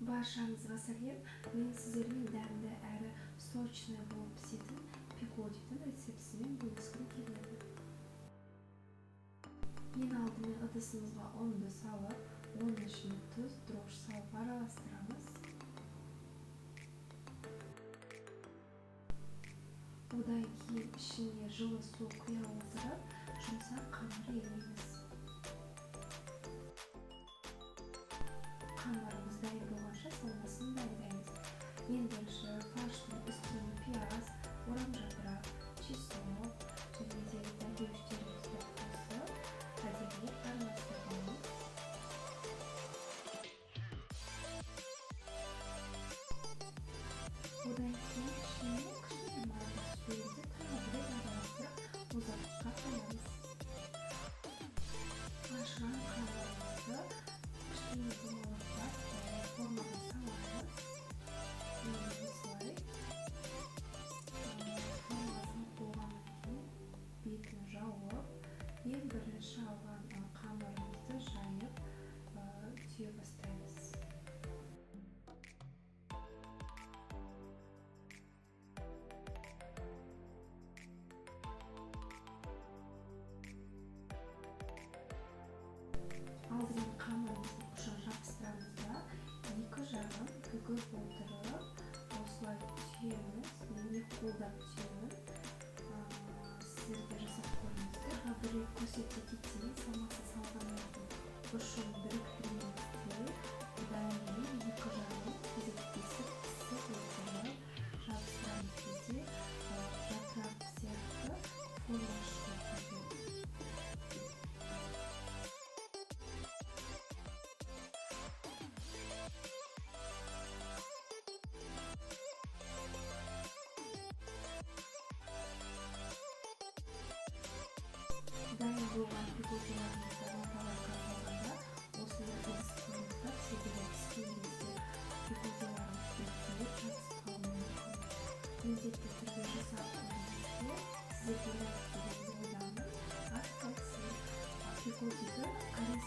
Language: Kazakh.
Баршаңызға сәлем. Мен сіздермен дәмді әрі сочный болып пісетін пикотидің рецептісімен бөліскім келеді. Ең алдымен ыдысымызға ұнды салып, оның ішіне тұз, дрожж салып араластырамыз. Одан кейін ішіне жылы су құя отырып, жұмсақ қамыр илейміз. Қамырымыз дайын болғанша салмасын дайындаймыз. Ең бірінші фарштың үстіне пияз, орамжапырақ, чеснок және де дәмдеуіштерімізді қосып, әдемілеп араластырып аламыз. Одан кейін ішіне кішкене май қосып жібереміз де, тағы бір рет араластырып, мұздатқышқа қоямыз. Ашыған қамырымызды кішкене домалақтап формаға саламыз. Міне, осылай формаға салып болғаннан кейін бетін жауып, ең бірінші алған қамырымызды жайып, түйе бастаймыз. Алдымен қамырымыздың ұшын жабыстырамыз да, екі жағын бүгіп отырып, осылай түйеміз. Мен екі қолдап түйемін. Сіздер де жасап көріңіздер. Бір рет көрсете кетейін. Салмасын салғаннан кейін ұшын біріктіреміз де, одан кейін екі жағын кезектесіп қысып отырып жабыстырамыз. Кезде жапырақ сияқты форма шығады. Дайын болған пикотиларымызды мантоваркаға салғанда осындай ыдыс қойыңыздар, себебі піскен кезде пикотиларымыз үлкейіп, жабысып қалуы мүмкін. Міндетті түрде жасап көріңіздер, сіздерге ұнайды деген ойдамын. Ас болсын. Пикотиді корей